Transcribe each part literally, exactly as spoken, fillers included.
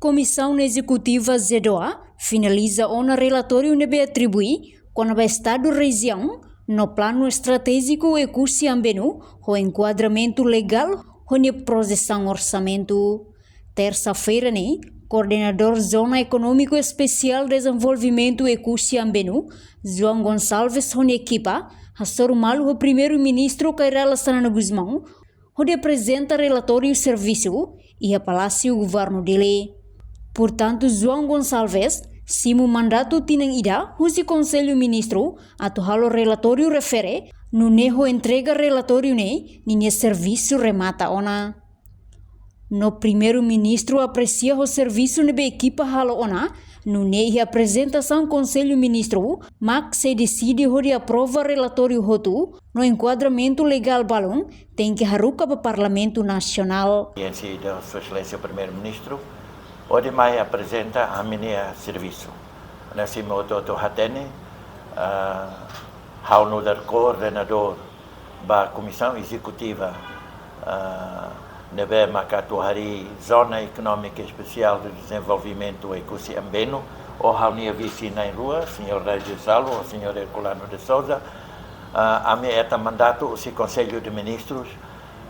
Komisaun Ezekutiva ZEEDOA finaliza ona relatóriu ne'ebé atribui kona-ba estadu rejiaun no planu estratéjiku Oekusi Ambenu ho enkuadramentu legál ho nia projesaun orsamentu. Tersa-feira ne'e, Koordenadór Zona Ekonómiku Espesiál Dezenvolvimentu Oekusi Ambenu, João Gonçalves ho nia ekipa, hasoru malu ho Primeiru-Ministru Kay Rala Xanana Gusmão, hodi aprezenta relatóriu servisu iha Palásiu Governu Dili. Portantu, João Gonçalves simu mandatu tinan ida husi Konsellu Ministru atu halo relatóriu refere, nune'e ho entrega relatóriu ne'e ninia servisu remata ona. No Primeiru-Ministru apresia ho servisu ne'ebé ekipa halo ona, nune'e iha aprezentasaun Konsellu Ministru mak sei deside hodi aprova relatóriu hotu, no enkuadramentu legál balun tenke haruka ba Parlamentu Nasionál. Audiénsia de Sua Exelénsia Primeiru-Ministru, hodi mai aprezenta ami-nia servisu. Hanesan imi hotu-hotu hatene, ah, ha'u nu'udar koordenadór ba Komisaun Ezekutiva, ah, ne'ebé maka atu harii Zona Ekonómika Espesiál de Dezenvolvimentu Oekusi Ambenu, ho ha'u-nia vise na'in-rua, señór Raijo Salu ho señór Herculano de Sousa, ah, ami hetan mandatu husi Konsellu de Ministrus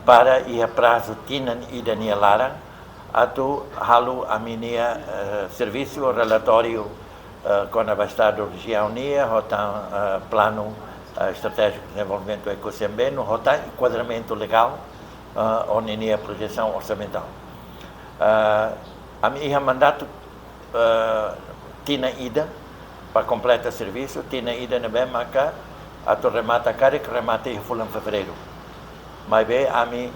para iha prazu tinan ida nia laran atu halo ami-nia, eh, servisu relatóriu, eh, kona-ba estadu rejiaun nian, ho tan, eh, planu, eh, estratéjiku de dezenvolvimentu Oekusi Ambenu, ho tan enkuadramentu legál, eh, ho ninia projesaun orsamentál. Eh, ami iha mandatu, eh, tinan ida para kompleta servisu, tinan ida ne'ebé maka atu remata karik remata iha fulan Fevereiru. Maibé ami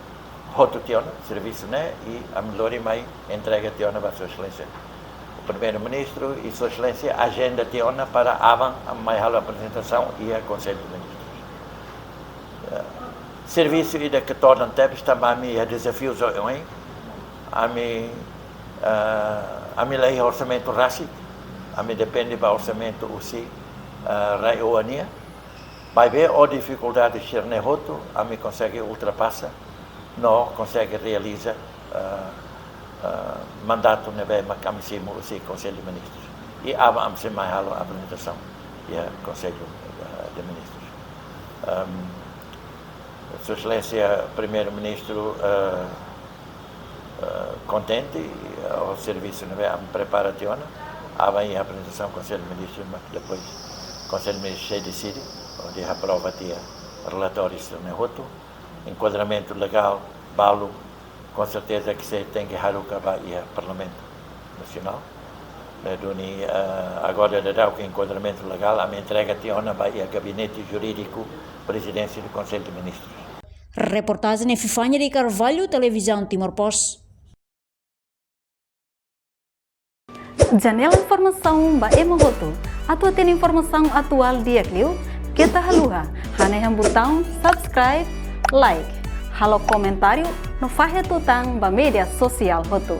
hotu tiha ona servisu ne'e, i ami lori mai entrega tiha ona ba Sua Exelénsia Primeiru-Ministru, i Sua Exelénsia ajenda tiha ona para aban mai halo aprezentasaun iha Konsellu de Ministrus. Eh, servisu ida ke todan tebes tanba ami iha dezafiu oioin, ami, eh, ami la iha orsamentu rasik, ami depende ba orsamentu husi, eh, RAEOA nian. Maibé ho difikuldade sira-ne'e hotu, ami konsege ultrapasa, no konsege realiza, eh, eh, mandatu ne'ebé mak ami simu husi Konsellu de Ministrus. I aban ami sei mai halo aprezentasaun iha Konsellu, eh, de Ministrus. Ehm, Sua Exelénsia Primeiru-Ministru, eh, eh, kontente, eh, ho servisu ne'ebé ami prepara tiha ona, aban iha aprezentasaun Konsellu de Ministrus, mas depois Konsellu de Ministrus sei deside, hodi aprova tiha relatóriu sira-ne'e hotu, enkuadramentu legál balu, com certeza que sei tenke haruka ba iha Parlamentu Nasionál. Ne'e duni, eh, agora daudaun ho enkuadramentu legál, ami entrega tiha ona ba iha Gabinete Jurídiku Prezidénsia do Konsellu de Ministrus. Reportajen Epifania de Carvalho, Televizaun Timor Post. Janela informasaun ba ema hotu. Atu hatene informasaun atuál di'ak liu, keta haluha hanehan butaun subscribe, like, halo komentáriu no fahe tutan ba média sosiál hotu.